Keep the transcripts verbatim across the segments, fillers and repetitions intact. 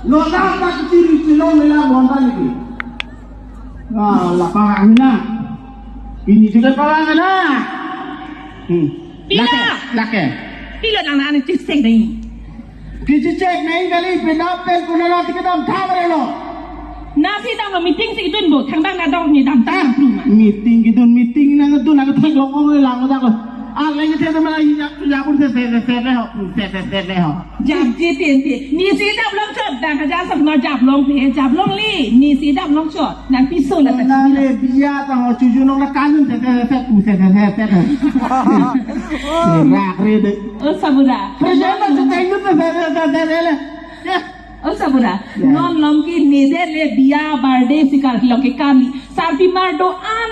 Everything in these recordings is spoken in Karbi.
Lo dak dak kiri kilo mela bonta niki. Ah, la parang na. Ini juga parang na. Hmm. Pila? Lake, lake. Pila nang nang chisek dei. Kichisek nang kali, pinap pen kuna nasi kedam thabre lo. Nasi dam lo meeting si kedun bo, thang bang na dong ni dam tang pru ma. Meeting kedun, meeting nang kedun, nang thek lo kong lang dak lo. Ah, lagi thek mana ini, ya pun se se se se le ho, se se se le ho. Jabji tin tin. Nisi dam long chot, dang kaja sam no jab long pe, jab long li. Nisi dam long chot, nang piso la ta. Nang le biya ta ho, chuju nong la kanun se se se se se se se se. Rak re de. O sabura. Present na se tengu se se se se se le. Ya. O sabura. Ya. Non long ke nede le biya birthday si karklong ke kami. Sarpi mar do-an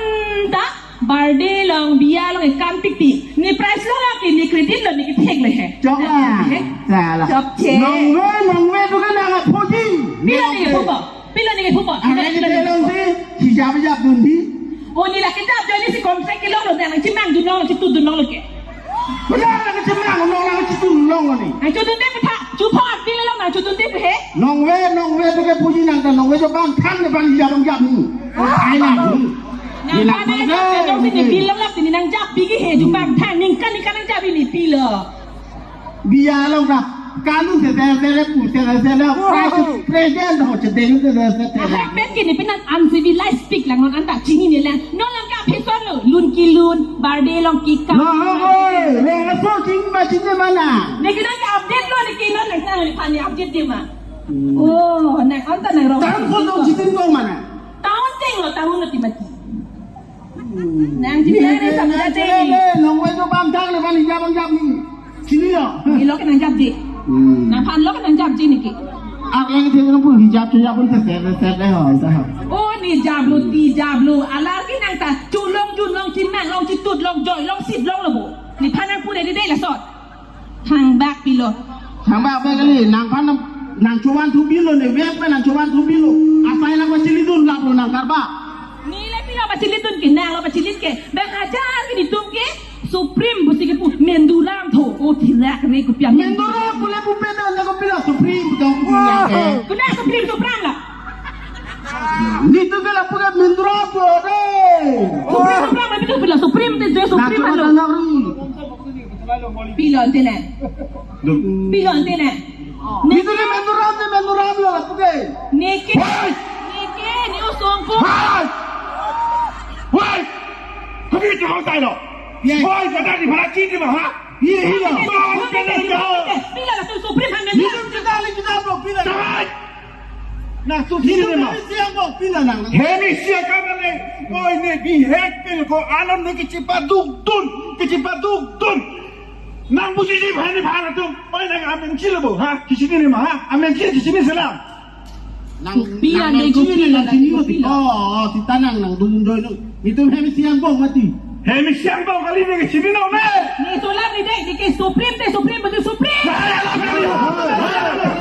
ta. Birthday long, biya long, ekam tik tik. Ne prize lo lake, ne credit lo, ne kethek lo he. Chok la. He? Chala. Chok che. Nongve, nongve tu kan nang aphoji. Pilo ne phupo. Pilo ne phupo. Ang lagi te long si, si jab jab dun di. O ne lake jab jab ne si contract ke long lo, nang chimang dun long, chitu dun long lo ke. Benar lagi chimang dun long, lagi chitu dun long lo ni. Nang chudunde pu tha, chupho abdi lo nang chudunde pu he. Nongve, nongve tu ke puji nang ta, nongve jo bang thang ne bang jab jab ni. Ai na ni. Nang ni lak kana mana jab ni? Jong si ni bill lap ni nang jab bigi he jupang thang ningkan ningkan nang jab ni pilo. Biya long ka. Kalu se se se le pu se se se le. Price present ho che deng se se se se. Nang hak bet kini pinan uncivilized speak lang non anta chini ni lang. Non lang ka pheson lo. Lun ki lun, birthday long ki ka. No, no, oi, le so ching ma ching mana. Ne ki nang update lo ne ki non nang nang pani update de ma. Oh, nang anta nang rong. Tang photo chitin ko mana? Town ting lo, town lo timati. Nang jibri ari sabda te. Nongve jo bang thang ne bang jab bang jab ni. Chini lo. Ni lo ke nang jab je. Hmm. Nang phan lo ke nang jab je ni ke. Ak yang te nang pun hijab tu jab pun se se se se ho sa ho. Oh, ne jab lo, ti jab lo. Alar ke nang ta chulong junlong chinang long chitut long joi long sip long lo bo. Ne phan nang pun de de la sot. Thangbak pilo. Thangbak bek kali, nang phan nang, nang chuan thu bilo ne, web pe nang chuan thu bilo. Asai nang pachili dun lap lo nang karba. Ne le pilo pachili dun ke, nang lo pachili ke. Bang hajar ke netum ke, Supreme pusi kepu, Menduram tho, o thirak re kopi a. Menduram pule pupe ta nang kopi la Supreme tong punya ke. Kuna Supreme Supreme la. Netum ke lapu ke Menduram po de. Supreme Supreme, netum pilo Supreme te je Supreme nang lo. Nang ri. Pilo ante ne. Dum. Pilo ante ne. Netum ke Menduram te Menduram lo lapu ke. Neke. Hoi! Neke, ne osong ko. Hoi! Hoi! Kami tu bang tayo. Yes. Hoi, kata di para chini ma ha? Iya, iya. Hoi, kata di ha? Pilo la tu Supreme han ne. Netum kita le kita lo pilo. Hoi! Nang tu sini ma. Hemi siang ko pila nang. Hemi siang ka mane. Oi ne bihek pil ko alam ne kechipaduk dun, kechipaduk dun. Nang buji ji bhani bhana tum. Oi nang amen chilo bo ha. Kichini ne ma ha. Amen chini kichini selam. Nang pia nang ne go chini pila nang chini nang pila. Oh, sita nang nang dun joy nang. Netum hemi siang ko mati. Hemi siang ko kali ne kichini no ne. Ne solam ne dei, ne ke Supreme te Supreme betul Supreme.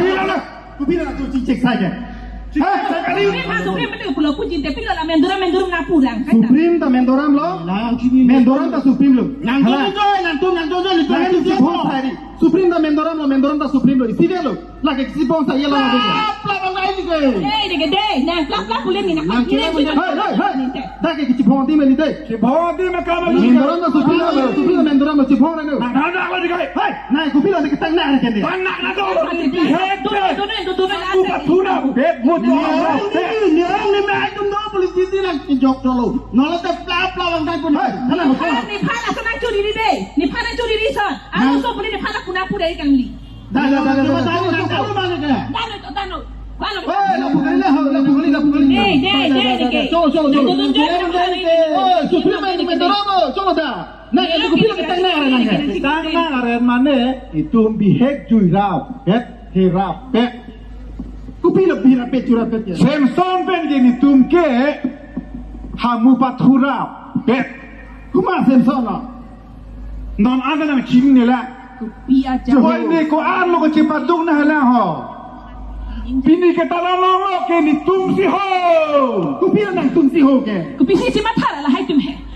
Pila na. Kopilo na tu chingchek saja. Hah? Supreme ha Supreme betul pulo puji te pilo la Menduram Menduram na pulang. Supreme ta Menduram lo. Nang chini. Menduram ta Supreme lo. Nang hala. Tung joy, nang tung nang tung joy, nang tung nang tung joy. Supreme ta Menduram lo, Menduram ta Supreme lo. Isi dia lo. Lagi si bangsa ya lo. Plap plap bang lain ke. Dei dei dei. Nang plap plap pulen ni nang. Nang kira pulen. Hai hai hai. Dak ke kichibong di meli dei. Kichibong di ma kama lu. Menduram ta Supreme lo, Supreme Menduram lo chibong na lo. Nang nang nang lagi kai. Hai, nang kopilo ni ketang nang ke ni. Nang nang nang dong. Bihek. Dono dono dono. Aku pathura bet mut. Ni orang ni mai tum do politisi nang kijok dolo. Nolo te plap plap bang kai pun. Hai, thalang ko. Ni phan asal nang churi ni dei. Ni phan nang churi ni son. Ano so puli ni phan aku na pura ikan li. Dah dah dah dah dah. Dah dah dah dah. Dah dah dah. Hei, lapu kali lah, lapu kali, lapu kali. Dei, dei, dei, dei. Cholo, cholo, cholo. Dei, dei, dei, dei. Oh, Supreme Menduram lo, cholo dah. Nang, itu kopilo ketang nang nang. Ketang nang mane, itum bihek jui rap, bet hirap bet. Kopilo bihek bet jui rap bet ya. Samson pen ke netum ke, hamu pathura bet. Kuma Samson lo. Non ada nang chini ne la. Kopi aja. Choi ne ko-an lo ko chipaduk na hala ho. Pini ke tala long lo ke netum si ho. Kopi nang tum si ho ke. Kopi si chimatha la hai tum he.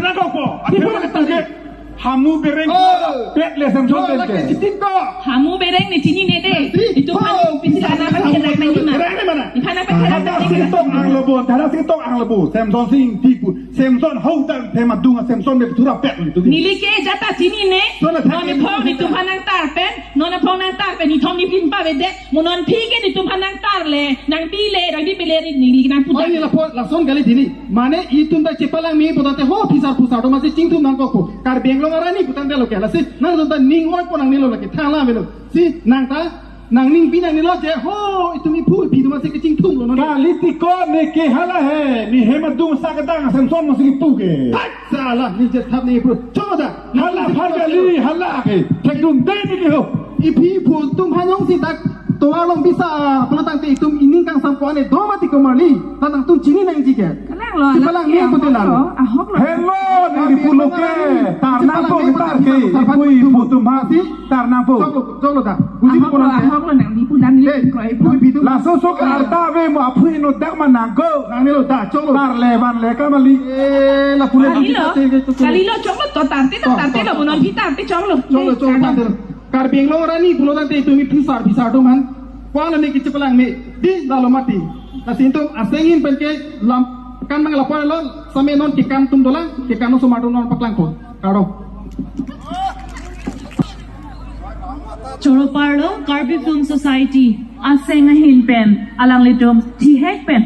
Tharna kok po. Athe Sipur ma tari. Hamu bereng Oh. pet le Semson Oh, pen lagi ke. Sitin ko. Hamu bereng ne chinine de. Nasi. Itum Oh, phan pisi bisa, lana bisa, phan kedak bisa, nang lima. Bereng ne mana? Iphan apa kedak Tharna nang lima. Singtong ang lobon, Tharna Singtong ang lobon. Semson Sing tipu. Semson hau dan tema dunga Semson de thura pet itu. Neli ke jata chinine. Sona Non thak iphong itum. Itum phan nangtar pen. Non iphong nangtar pen. Ithom ni pin pa bede. Mo non aphi ke itum phan nangtar le. Nangpi le. Nangpi pele ri neli nangpu Oh, dak. Ini lapor lason kali dini. Mane itum ta chepalang me putangte ho phisar phusar atum si chingthum nangkok po. Karbi Anglong arani putangte lo ke lasi. Nangtum ta ning oi po nangnelo lake thala melo. Si nang ta nangning pi nangnelo je ho itum iphu iphi atum si kechingthum lo non. Kali tiko ne ke hala he. Ne hem adung sa kedang Semson masih ipu ke. Hai, salah ne je thap ne iphu. Cholo da. Hala phan kali hala ke. Thekdun de ne ke ho. Iphi iphu atum hanyong si dak tovar along bisa pulotangte itum ining kangsam ko-an do mati ko marli. Ta nangtum chini nangji ke. Kalang lo, Chepalang alang ni ke pute ahok lang. Lo, ahok lo. Hello, ne di pulo ke. Tarna po, tar ke. Iphu iphu atum ha si tarna po. Choklo, choklo da. Buji Ahok ko lo, lang ke. Ahok lo nang di pulang ni Eh, kroi iphu iphu. Iphu atum. Laso sok arta ave mo aphu ino dak manang ko. Nangnelo da, choklo. Tar le van le ka mali. Eh, la pule Kali lo, kali lo choklo to tarte to To, tarte to, lo to. Mo non aphi tarte choklo. Choklo, choklo, Choklo. Tarte. Karbi Anglong arani pulotangte itum iphu sar phisar atum han. Ko-an ne kichepalang me. Di lalo mati. Lasi itum asengin pen ke lam kan mang lapor lo same non ke kam atum dolang ke kam osomar atum non paklang ko. Karo. Choro parlo Karbi Film Society aseng ahin pen alanglitum thihek pen.